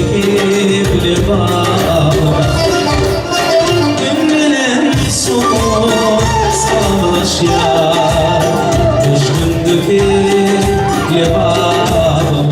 söküp lebabyma. Kim bilen soň salamlaşýar, Müşküm döküp lebabyma.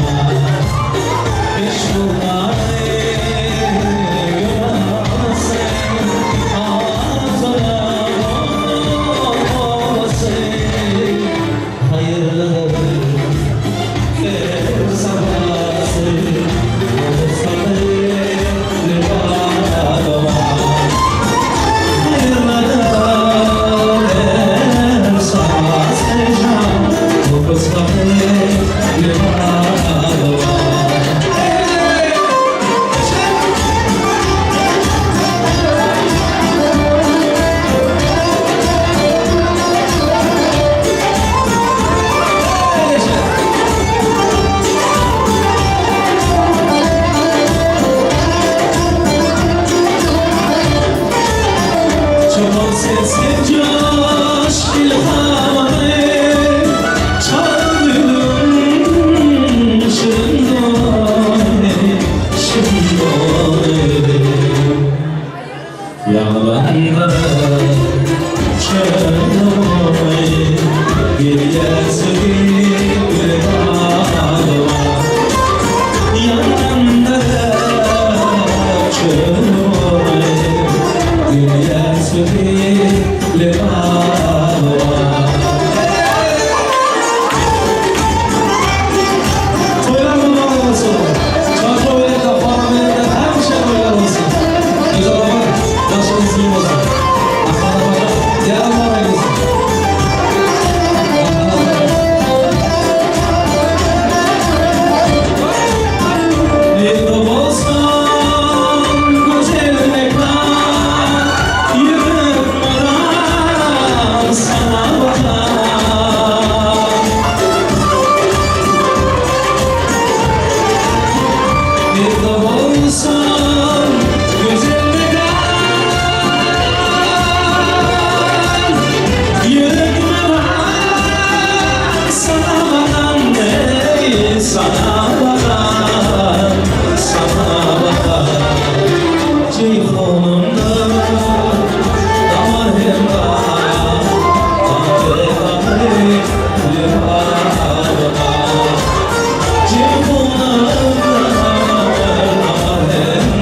Çoban sesi coş ilhamı Çaldım şirin doni, şirin doni. Ýaňlandy çöl boýy, Gelýär söýgüli balyma. Ýaňlandy çöl boýy, Gelýär söýgüli balyma. Toýlar mübarek bolsun! Çarşaf elinde, param elinde hemişe toýlar bolsun! Gözel apa, ýagşylyk siziň bolsun! Akhan apajan, ýaryň mübarek bolsun! Akhan apajan. Nirde bolsam gözel mekan, Ýürek mydam saňa bakan. Nirde bolsam gözel mekan, Ýürek mydam saňa bakan, Eý, saňa bakan, saňa bakan. Jeýhunymda damar hem gan, Gamly-gamly lebabyma. Jeýhunymda damar hem.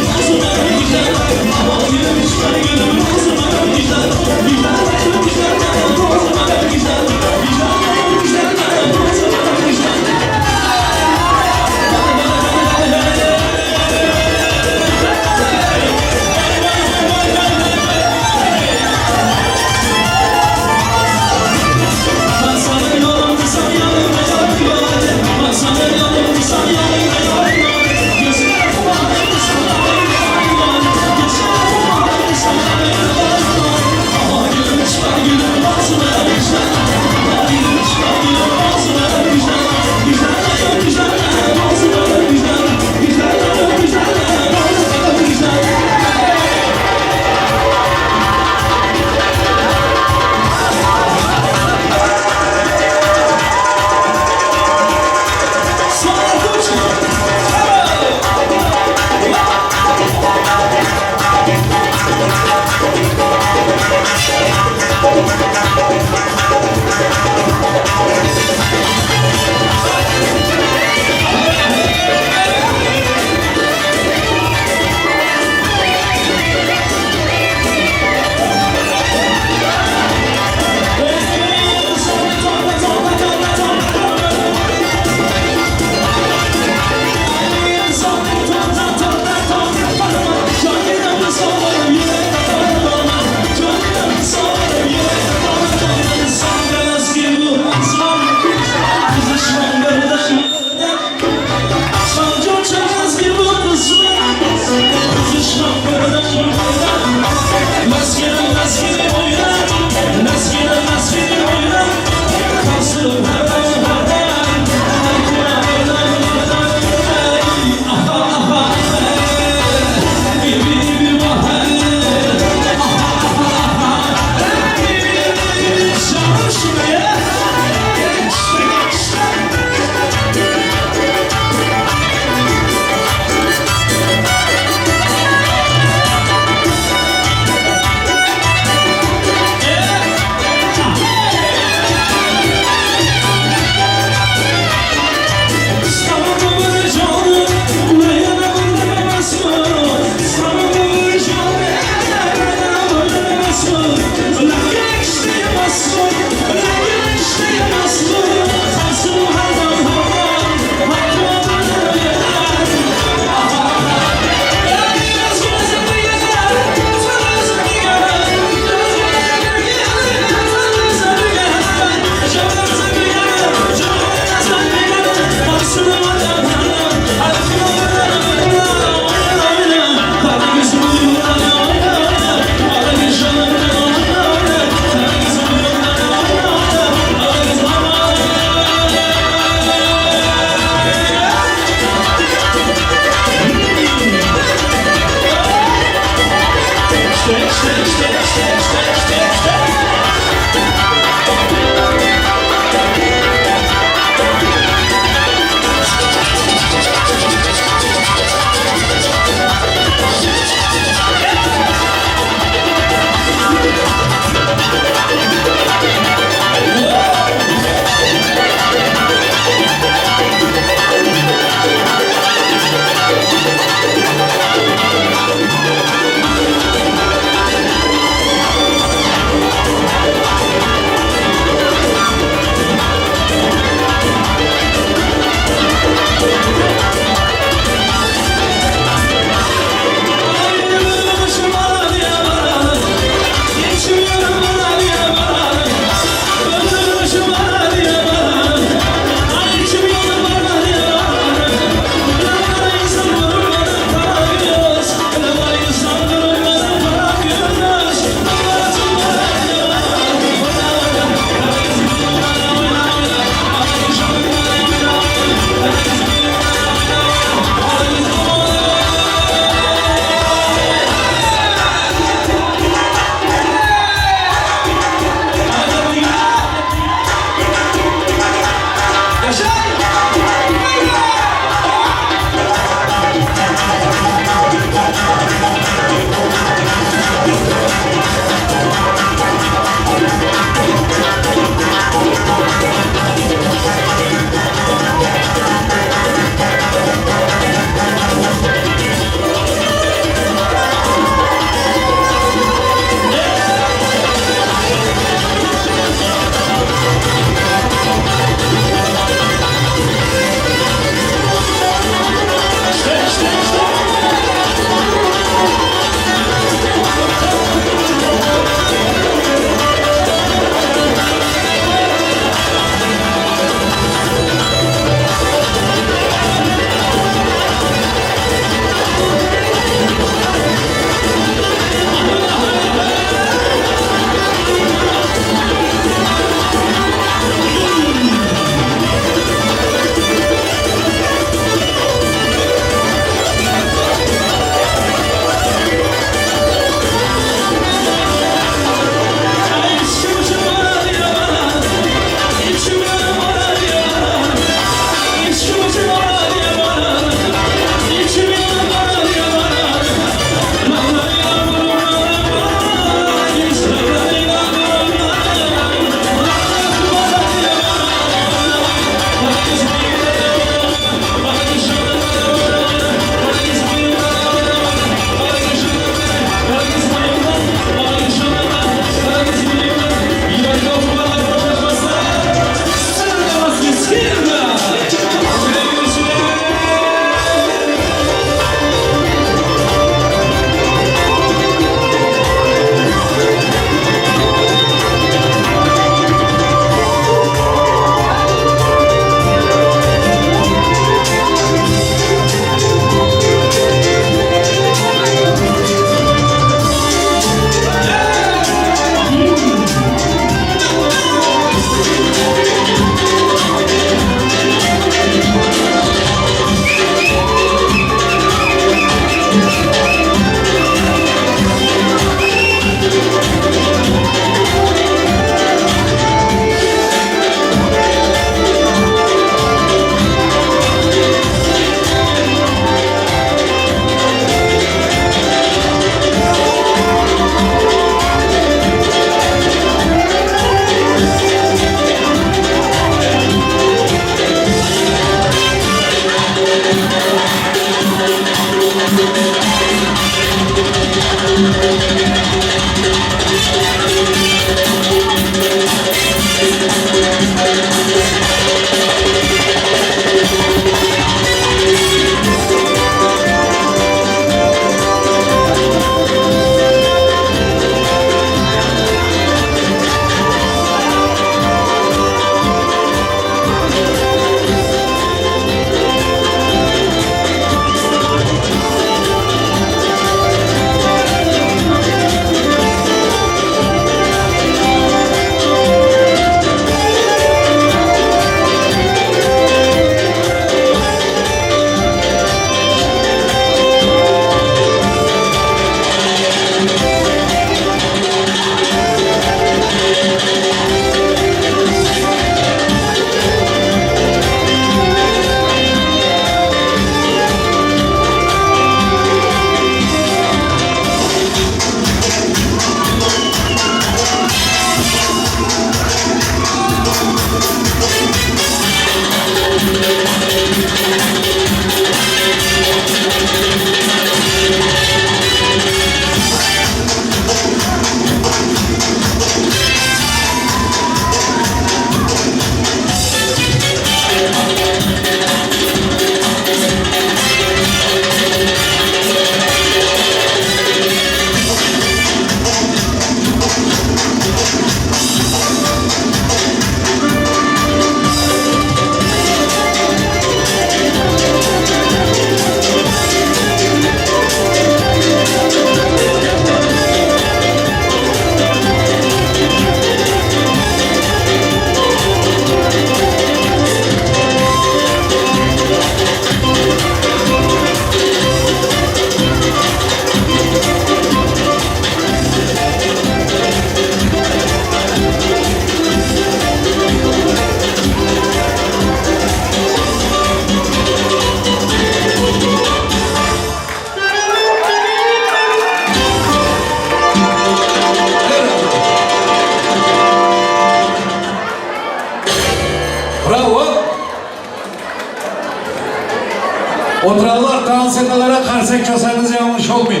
Oturanlar dans edenlere karsek çalsanız yanlış olmuyor.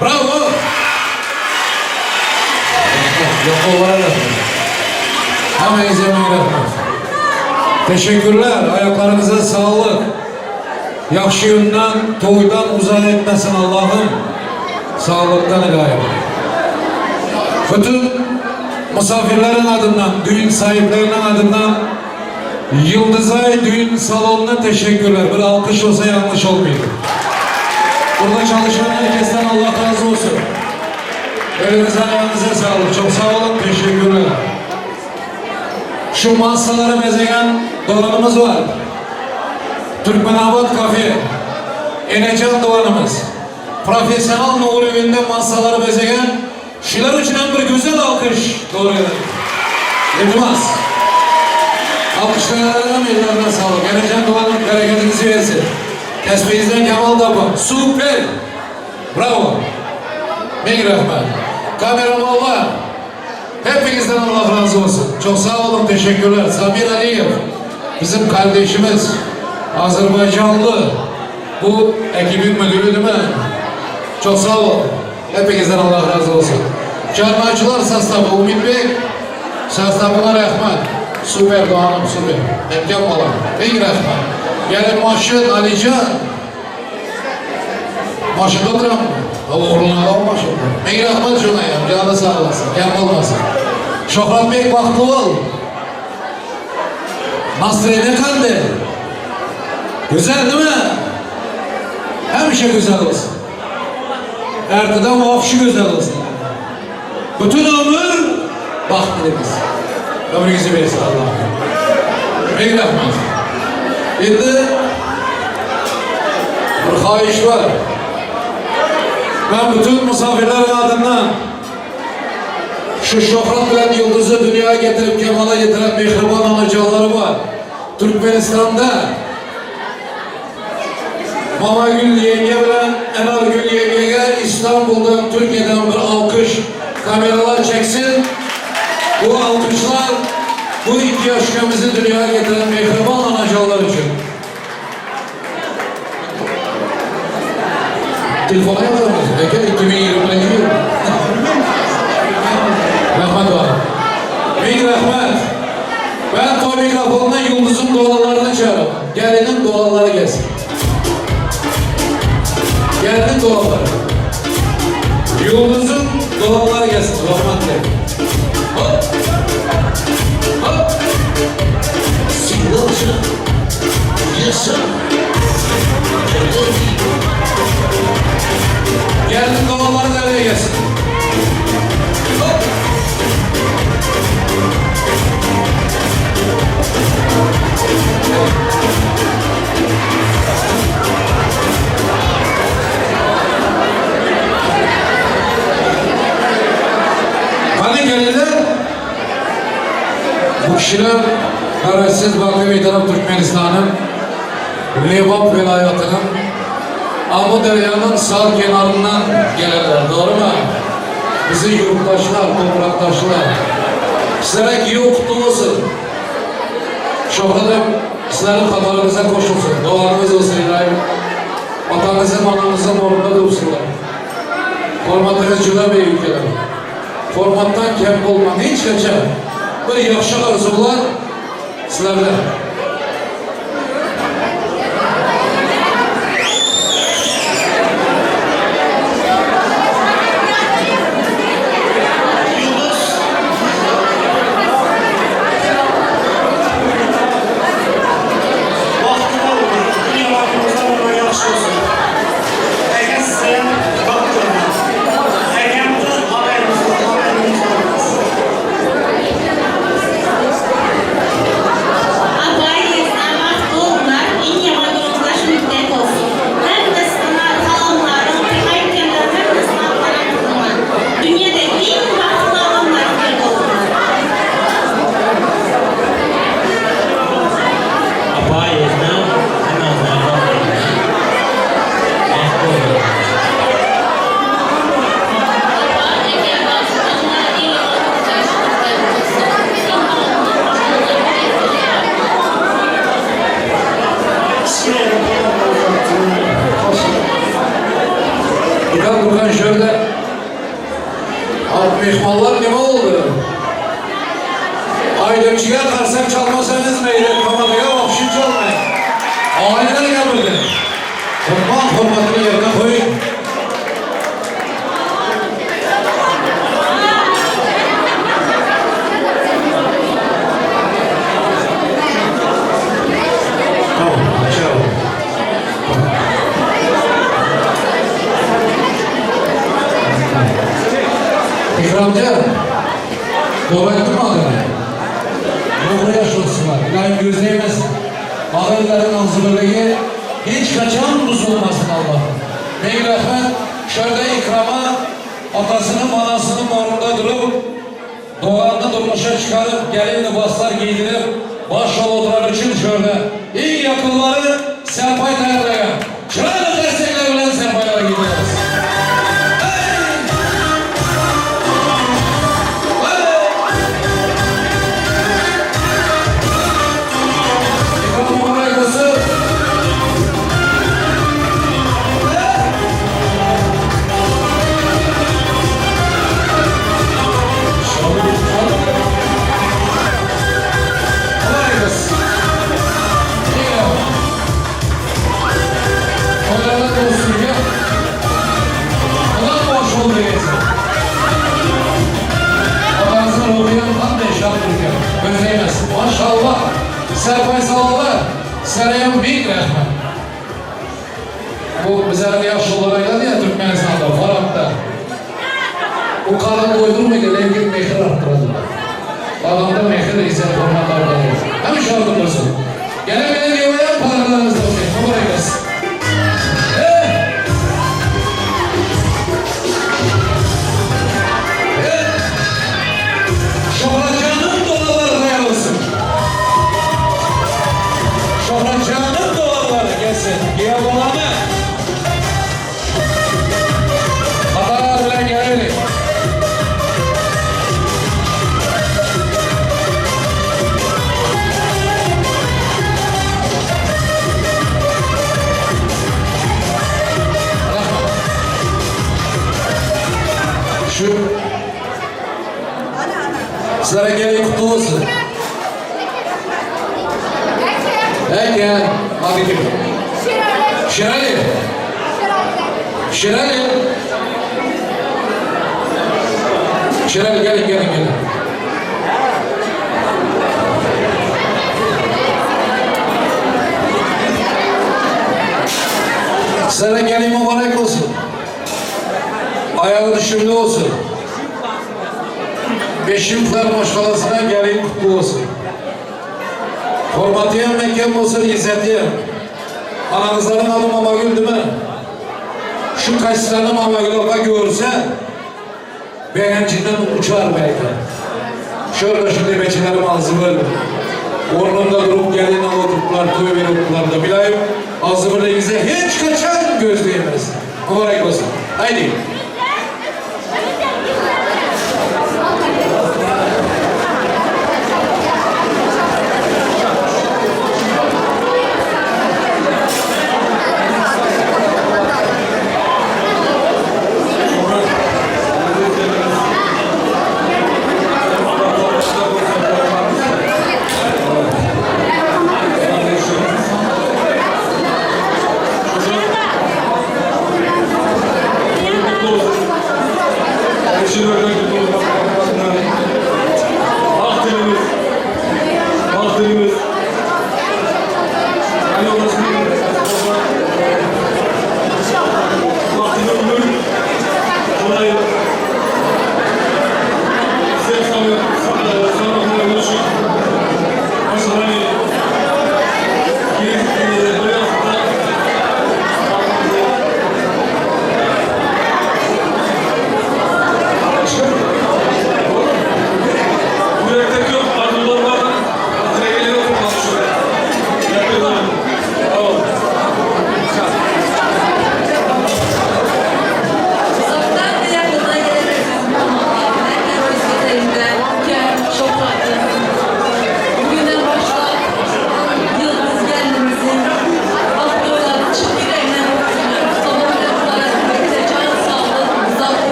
Bravo! Yok olarak. Hemenize bin rahmet. Teşekkürler. Ayaklarınıza sağlık. Yaxşı gündən, toydan uzak etmesin Allah'ım. Sağlıktan ilahi. Bütün misafirlerin adından, düğün sahiplerinin adından Yıldızay Düğün Salonu'na teşekkürler. Bir alkış olsa yanlış olmuyor. Burada çalışan herkesten Allah razı olsun. Elinize ayağınıza sağlık. Çok sağ olun. Teşekkürler. Şu masaları bezeyen doğanımız var. Türkmenabat Kafe. Enecan doğanımız. Profesyonel Nuri evinde masaları bezeyen Şiler için bir güzel alkış. Doğru yani. İltimas. Alkışlarına ellerine sağlık. Enecan Doğan'ın bereketinizi versin. Tesbihinizden kemal tapın. Süper. Bravo. Bin rahmet. Kameramanlar. Hepinizden Allah razı olsun. Çok sağ olun, teşekkürler. Samir Aliyev, bizim kardeşimiz, Azerbaycanlı. Bu ekibin müdürü değil mi? Çok sağ olun. Hepinizden Allah razı olsun. Çarmıhçılar Sastabı Umit Bey, Sastabına rahmet. Süper Doğan'ım süper. Emkan ola. Bin rahmet. Gelin maşın Alican. Maşında oturan mı? Oğluna da maşında. Bin rahmet şuna ya. Canı sağ olasın. Kem olmasın. Şöhret Bey bahtlı ol. Nasrine kandı. Güzel değil mi? Hemşe güzel olsun. Erdoğan vapşı güzel olsun. Bütün ömür baht dileriz. Ömrünüzü versin Allah. Bin rahmet. Şimdi bir xahiş var. Ben bütün misafirlerin adından şu şöhret bilen yıldızı dünyaya getirip kemala getiren mehriban anacanları var. Türkmenistan'da Mama Gül yenge bilen Enar Gül yengeye İstanbul'dan Türkiye'den bir alkış kameralar çeksin. Bu alkışlar bu iki yaşkamızı dünyaya getiren mehriban anacanlar için. Telefona yazalım. Peki 2021 yıl. Rahmet var. Bin rahmet. Ben toy mikrofonuna yıldızın doğalarını çağırırım. Gelinin doğaları gelsin. Gelinin doğaları. Yıldızın doğaları gelsin. Rahmet gel. Hop. Hop. Sigorta. Yes sir. Gelinin doğaları nereye gelsin? Hop. Hani gelinler? Bu kişiler Garaşsız Bakı Meydanı Türkmenistan'ın Lebap vilayetinin Amu Derya'nın sağ kenarından gelirler, doğru mu? Bizi yurttaşlar, topraktaşlar. Sizlere ki kutlu olsun. Şöhretim sizlerin katarınıza koşulsun. Duanız olsun İbrahim. Vatanınızın, ananızın uğrunda dursunlar. Formatınız cüda bir ülkeler. Formattan kem olma hiç kaçar. Bir yaxşı arzular sizlerde. Yıldız. Bahtına olun. Dünyalarımızda ona yaxşı olsun. Əgər sizə baktırma. Əgər haberiniz, haberiniz olmaz. Şu ýerde myhmanlar nime boldy? Aýdymçyga karsak çalmasaňyz meýli, tamadaga wapşi çalmaýyn. Aýlar gapyrdy. Hokman hormatyny ýerine goýuň. Tamam, açalım. İkramcan, doğru ettin mi adını? Doğru yaş olsunlar. İlahi göz değmesin. Ağırların ağzı hiç kaçan bozulmasın Allah. Bey rahmet, şöyle ikrama atasının anasının orunda durup doğanını durmuşa çıkarıp gelin libaslar giydirip başrol oturan için şöyle en yakınları serpay tayarlayan. Şöyle destekler bilen serpaylara gidiyoruz. Hey! Hey! İkram mübarek olsun. Mübarek olsun. İyi yap. Onlardan olsun ya. Ulan boş oldu yesin. Atanızın ruhuyun tam beşat duruyor. Göz Maşallah. Serpay salallar. Serayım bin rahmet. Bu bizlerin yaşlıları ayladı ya Türkmenistan'da, Farap'ta. Bu kadın doydurmaydı, lekin mehir arttırdılar. Adamda mehir izzet hürmet arttırdı. Hem şarkı dursun. Gene beni yemeyen paralarınızda olsun. Mübarek olsun. Hey! Hey! Şohratcanın dolarları hayal olsun. Şohratcanın dolarları gelsin. Giye olanı. Hatalar bilen gelelim. Şu Sizlere gelin kutlu olsun. Eke, hadi kim? Şirali. Şirali. Şirali gelin gelin gelin. Sizlere gelin mübarek olsun. Ayağı düşümlü olsun. Beşiktaş maşalasına gelin kutlu olsun. Hormatiyem mekan olsun, izzetiyem. Ananızların adı Mamagül değil mi? Şu kaçlarını Mamagül oka görse beğencinden uçar belki. Şöyle şu demeçilerim ağzı böyle. Ornunda durup gelin oturttular, toy veripler da bilayım. Ağzı böyle bize hiç kaçan göz değmez. Mübarek olsun. Haydi.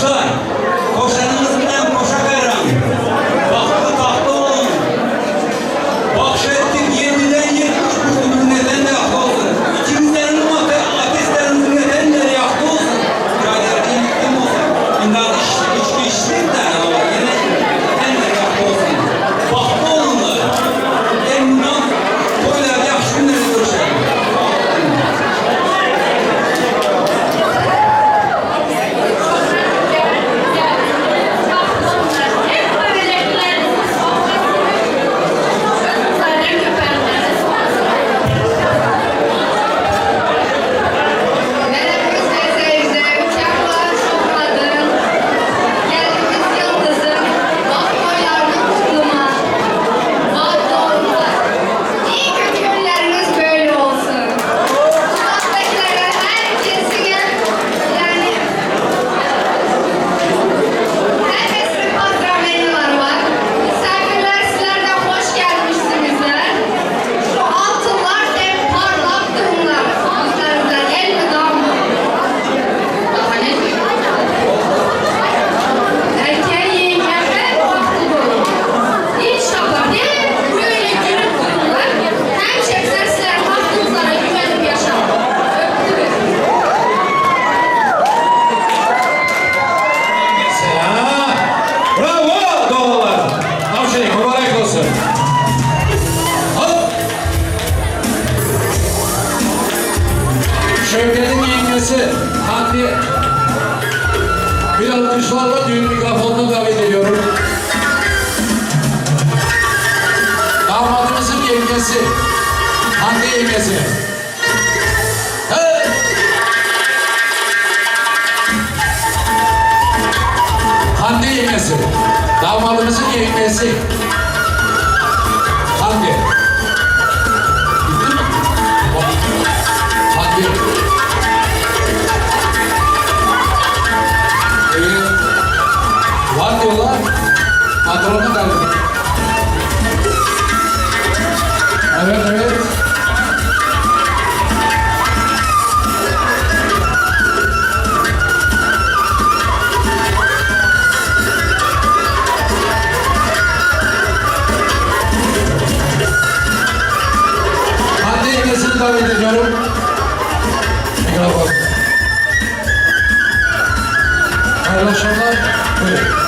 Ýaşlar, goşanyňyz bilen goşa garaň. Bagtly tagtly boluň. Bagş etdik ýediden 70 puştumyzyň eden-de ýagty bolsun. Içiňizdäniň ata ateşleriňiziň eden-de ýagty bolsun. Jaýlary jennetden bolsun. Indi içgi içsek-de, ýene eden-de ýagty bolsun. Bagtly boluňlar. Elmydam toýlarda ýagşy günlerde görüşeliň. Sag boluň. Bravo doğrular. Avşenik mübarek olsun. Hop. Şevket'in yengesi Hande bir alkışlarla düğün mikrofonuna davet ediyorum. Damadımızın yengesi Hande yengesi. Hey! Hande yengesi. Damadımızın yengesi. Hande. Bitti mi? Bak. Hande. Ee, var diyorlar. Patronu da. Evet evet. Hande yengesini davet ediyorum. Mikrofon. Hayırlı akşamlar. Buyurun.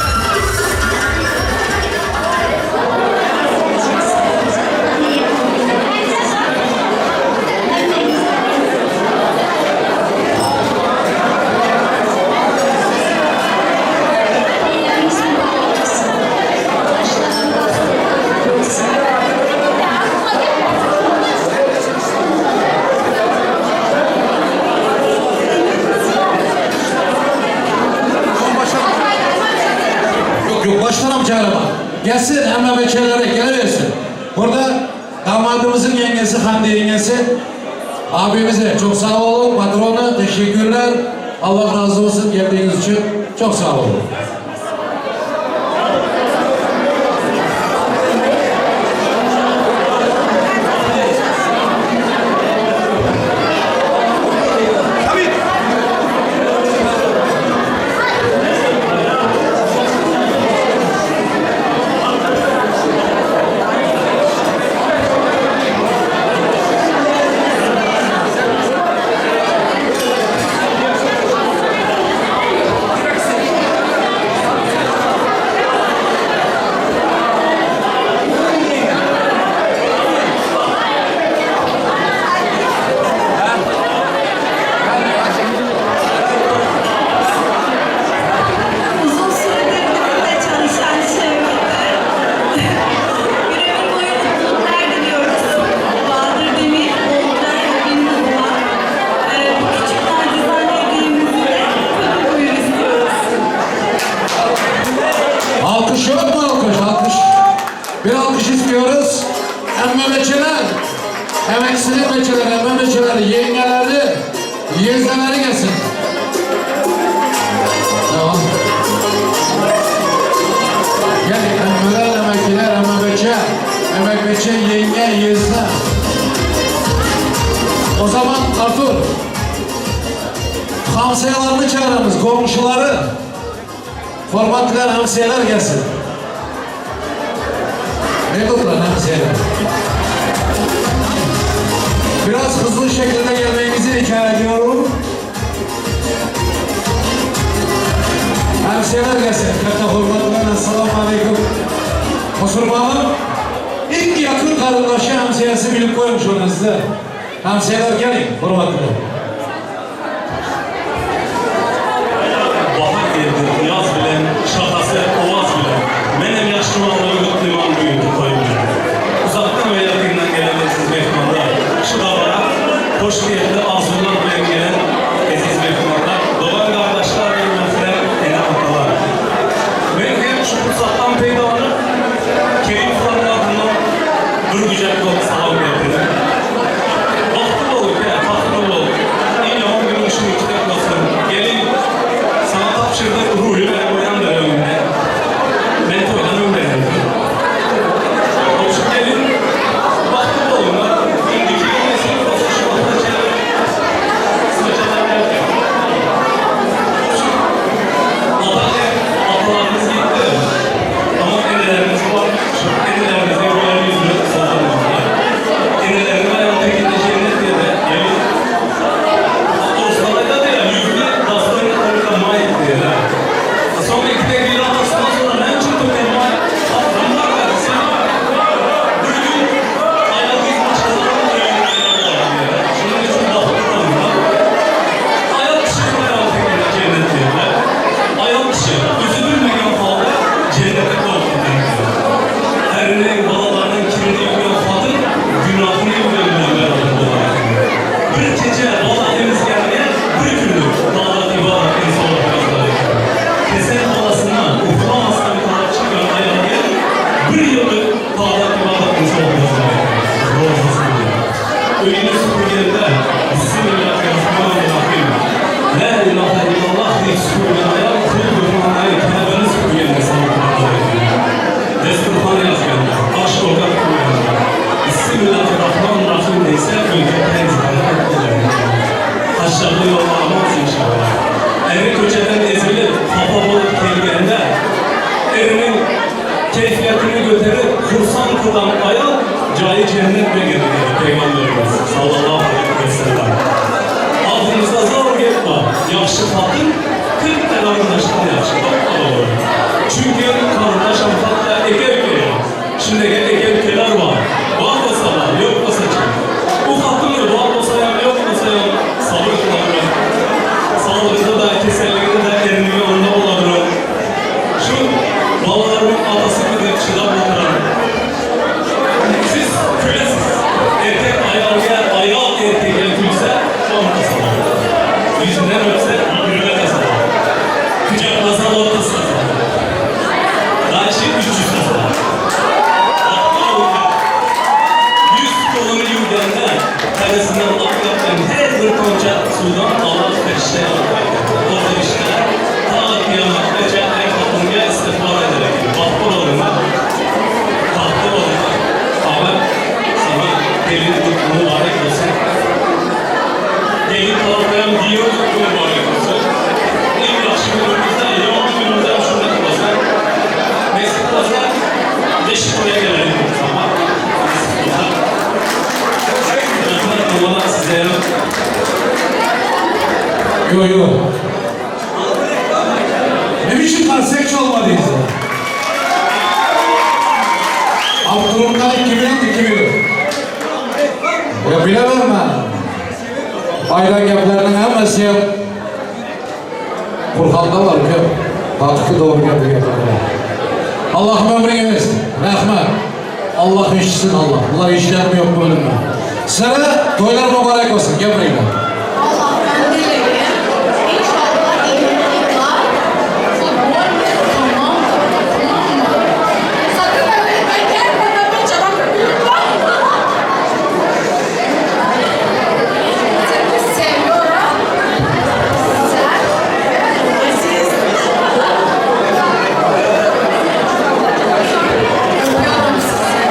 Yok yok başlarım çağırma. Gelsin Emre Beçerlere geliversin. Burada damadımızın yengesi Hande yengesi. Abimize çok sağ olun. Patrona teşekkürler. Allah razı olsun geldiğiniz için. Çok sağ olun. Uzun süredir bizimle çalışan Şevket'e bir ömür boyu mutluluklar diliyoruz. Bahadır Demir, Oğullar ve benim adıma ee, bu küçük nacizane hediyemizi de kabul buyur istiyoruz. Alkış yok mu alkış? Alkış. Bir alkış istiyoruz. Emme beçeler. Emeksinin beçeler, emme beçeler, yengeleri, yezdeleri gelsin. Tamam. Gel emmeler, emekliler, emme beçe, emek beçe, yenge, yezde. O zaman Artur, hamsayalarını çağırırız, komşuları. Hormat bilen hamsiýalar gelsin. Ne durlar hamsiýalar? Biraz hızlı şekilde gelmenizi rica ediyorum. Hamsiýalar gelsin. Katta hormat bilen Esselamu Aleyküm. Musulmanın ilk yakın karındaşı hamsiyası bilip koymuş onu size. Hamsiýalar gelin hormat bilen. Bahar geldi yaz bilen, şahası owaz bilen. Menem ýaşulanlary gutlaýman bu günki toý bilen. Uzakdan we ýakyndan gelen eziz myhmanlar, şu dabara hoş niýetli arzuwlar bilen gelen eziz myhmanlar, dogan-gardaşlar we mährem ene-atalar. Men hem şu pursatdan peýdalanyp, Kerimowlaryň adyndan bir gujak dolup salam berdirin. Bagtly bol, kä, bagtly bol. Iň ýaman günüň şu günki dek bolsun. Gelin, saňa tabşyrdyk, ruly berip goýandyr öňüňde. Men toýdan öň berdim. Gowşut gelin, bagtly boluňlar. Indiki ýyl nesip bolsa şu wagta çenli smaçalar berken. Gowşut, ata hem atalarymyz gitdi. Amma enelerimiz bar. Şu enelerimize güler ýüzli saldyrmalylar. Eneleriň aýagy teginde jennet diýdi. Gelin, Dostlar aýdady ýa, Lýubwi dostoýna tolko maý diýýär. Soň ikiden biri atasyndan soňra näme üçin tolko maý? Atam bar sen bir gün aýal gyz maşgalanyň öýünde bolar diýýär. Şonuň üçin bagtly bolmaly. Aýal kişi aýagy teginde jennet diýýär. Aýal kişi üzülmegen halda jennete goýup gider diýýär. Äriniň, balalarynyň kirini ýuwýan hatyn günahyny ýuwýan bilen beraber bolar eken. Bir gije bala emizgänine bir günlük tagat ybadat insolap ýazylar eken. Kesel balasyna uklamasdan garap çykan aýalga bir ýyllyk tagat ybadat insolap ýazylar eken. Rozasyny bilen. Öýüni süpürgende Bismillahirrahmanirrahim. La ilahe illallah diýip süpürgen aýal huddy Käbäni süpürgende sogap alar eken. Desturhan ýazganda, aş owkat goýanda, Bismillahirrahmanirrahim diýse, öýde täzäni etdiler. Taşşagly ýol almaz inşallah. Eri köçeden ezilip, hapa bolup gelgende, eriniň keýfiýetini göterip, hursan kylan aýal jaýy jennet degeni diýdi Pygamberimiz, sallallahu aleýhi wesellem. Agzymyzda zor gep bar, Ýagşy hatyn 40 ta garyndaşdan ýagşy. Dogry. Çünki garyndaşam hatda eke-ükeýem. Şindege eke-ükeler bar. Bar bolsa bar, ýok bolsa çyn. Bu hatynlar bar bolsaýam, ýok bolsaýam sabyr kyladuran. Saglygynda-da, keselliginde-de eriniň ýanynda boladuran. Şu balalarymyň atasy kibi çydap oturan. Siz külesiz. Erkek aýalga, aýal erkege gülse, onda sogap. Ýüzünden öpse, ýüregine sogap. Kujaklasa, ortasy sogap. Daşy 300 sogap. Ýüz goluny ýuwganda, teresinden akyp her bir tomça suwdan Allah perişde ýaratýar. O perişdeler ta kyýamatgaça er hatynga istigfar eder eken. Bagtly bolunlar. Bagtly bolunlar. Aga, saňa gelin gutly mübarek bolsun. Gelin tarapyam giýew gutly mübarek bolsun. Iň ýagşy günümizde, ýaman günümizem şundak bolsa. Nesip bolsa, beşik toýa gelelim sabah. Nesip bolsa. Rahmet Allah size. Yo yo. Ne biçim karsek çalmadınız ya? Abdurrahman kimin kimin? Ya bilemem ben. Bayram gaplarning hammasi ham Qur'onda bor uka. Haqiqiy to'g'ri gap gaplar. Allohim ömrüňe bersin. Rahmat. Allah eshitsin Allah. Bular eshitadimi yo'qmi bilmayman. Sizlarga to'ylar muborak bo'lsin. Gapiringlar. Allah'tan dilerim. İnşallah iyi yıllar. Futbol tamamdır. Tamam mı? Sakın öyle gelmeden bir çabuk Seni seviyorum. Sen ve siz. Öpüyorum sizi.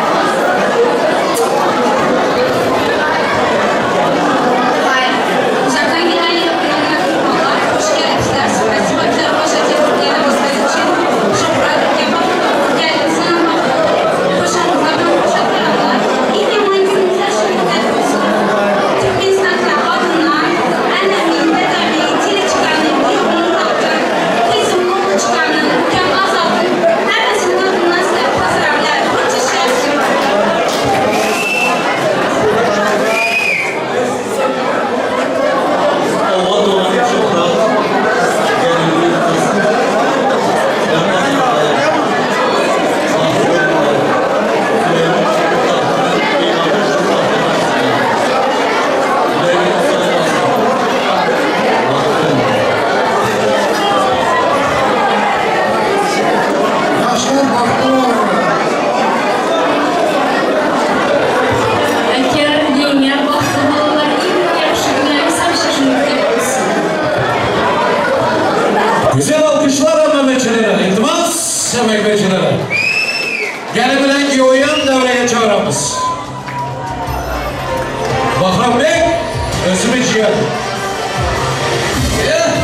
Yeah.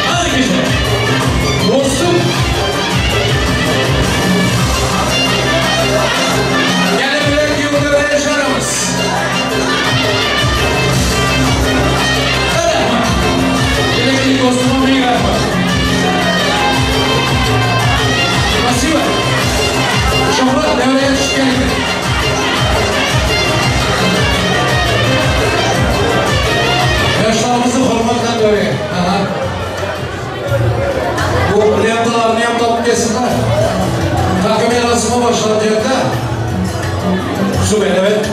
Hadi güzel. Dostum. Gene bilek yıldır yaşarımız. Bilek dostuma bir rahmet. Спасибо. Şöhret devreye çıkıyor. Yaşlarımızı hormatla devreye. Aha. Bu lentalarını yaptap kesinler. Takım yarasına başlanacak da. Süper evet.